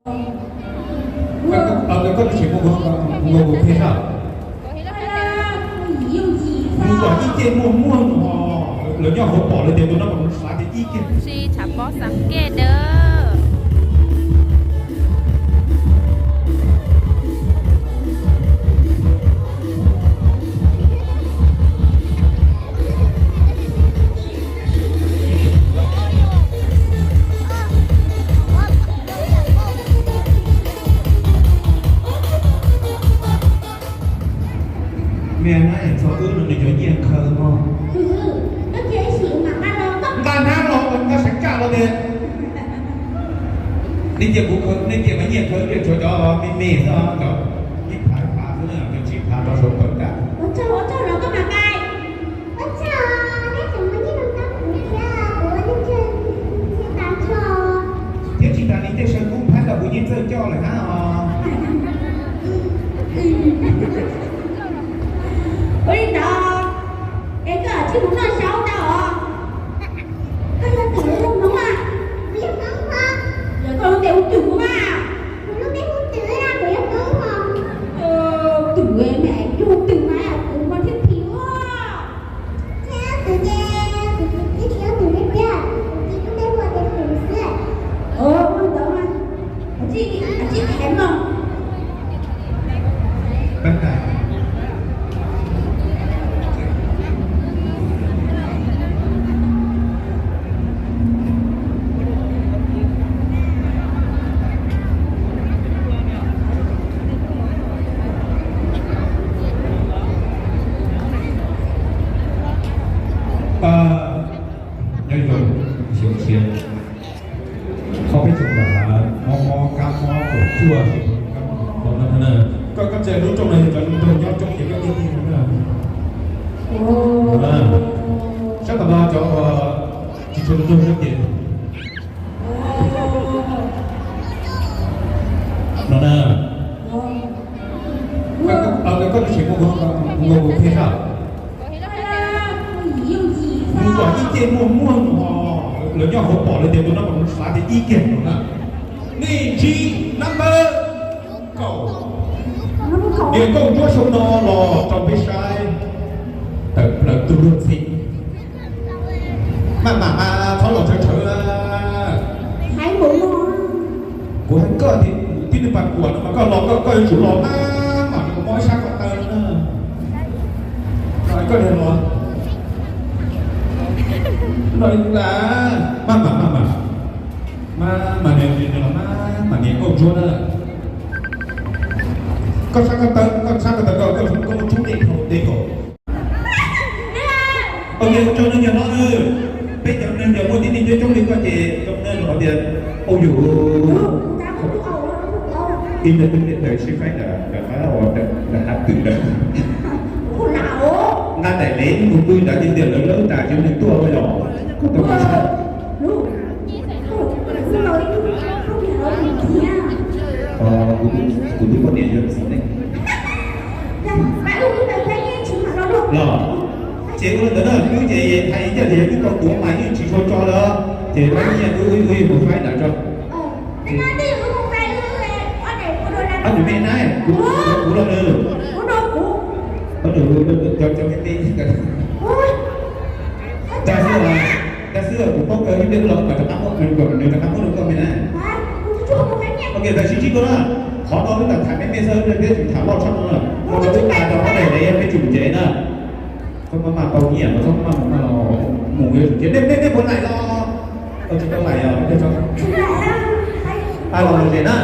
Koj, koj, koj tsis muaj, muaj, muaj, muaj thiab sab. Nws kom ib ce muaj muaj no, lawv nyob hauv pom lawv tias tus no mas xav tias ib ce. Tsis tshav pob xav kej dawb. Mej na, txog wb no nws cov nyiaj khaws mog. Nqa hnab los, nqa seev tsaj los tias. Nej cia kuv, nej cia kuv nyiaj khaws, tshuav cov me me xwb, cov ib phav phav xwb, cov tsib phav rov sau pawg nqa. Thiab tsis tas li, tej saw kub phab los kuv yeej txawj coj lawm hab os. Ua li ntawd, es koj tsis mus noj saub tau os? Koj yog twm los yog hmoob a? Yog koj lub npe hu twm mas. Kuv lub npe hu twm, kuv yog hmoob os. Twm, yog twm mas twm mas thiaj phim ua. Thiab kuv ces kuv tsis txawj twm li tiag, kuv txiv lub npe hu tias twm xwb. Ua ntawd mas, tsis, tsis kheev mog. Nyob zoo, xyoo tshiab, ob peb xyoo ntawd mob mob kab mob kaum cuaj, kab mob kaum cuaj no na. Koj, koj txawm lub rooj no yog cov nraug nyob coob ces koj tiag tiag no na. Sab tom no cov uas tsis tshua nraug nyob ces no na. Koj, koj tsis muaj, muaj thiab sab. Nws kom ib ce muaj muaj no, lawv nyob hauv pom lawv tias tus no mas xav tias ib ce no na. Nej ntsib number kaum, niam nkauj ntsuab xyoo no los rau peb saib tawm plaws tug luag ntxhi. Maj mam mas txhob los tshawv tshawv na. Kuv hais koj tias tib neeg pas kuam no mas koj los koj, koj yuav tsum los maj mam, koj mob ib sab ko taw na. Koj los, los maj mam maj mam, maj mam niam, niam los maj mam niam nkauj ntsuab na. Koj sab ko taw, koj sab ko taw, koj, koj, koj muab tsub dej dhau dej kom. Ok, cov neeg yog no, peb cov neeg yog muaj tib neeg coob coob li koj ces cov neeg hais tias, ua yus ib neeg twb niam tais sib faib ntawm qab, ntawm hav twm ntawd. Nqa daim lev mus pw ntawd ces tias lawv lawb tas tsis muaj neeg tuaj los. Koj tau kuv twb poj niam yog txiv neej los. Ces ua li ntawd na, wb ces hais ncaj tias wb tau tuav mas yeej tsis tshua tso lawm, ces pab nyiaj wb, wb yuav mus faib ntawd tso. Ob tug me na, kuv, kuv los nws. Cov, cov me me. Tag xwb, tag xwb kuv paub kawg, ib pliag los kom rov qab muab, kom nws rov qab muab rau koj me na. Ok, tam sim ntsib koj na. Qhov no wb tham me me xwb, peb tsis tham loj tshaj no na. Ua rau wb tas rau qhov daim lev peb tsum tsev na. Txhob maj maj tau nyiaj mas txhob maj maj mus, mus yuav tsum tsev. Nej, nej puas laim los? Tsis tau laim os. Los mus tsev na.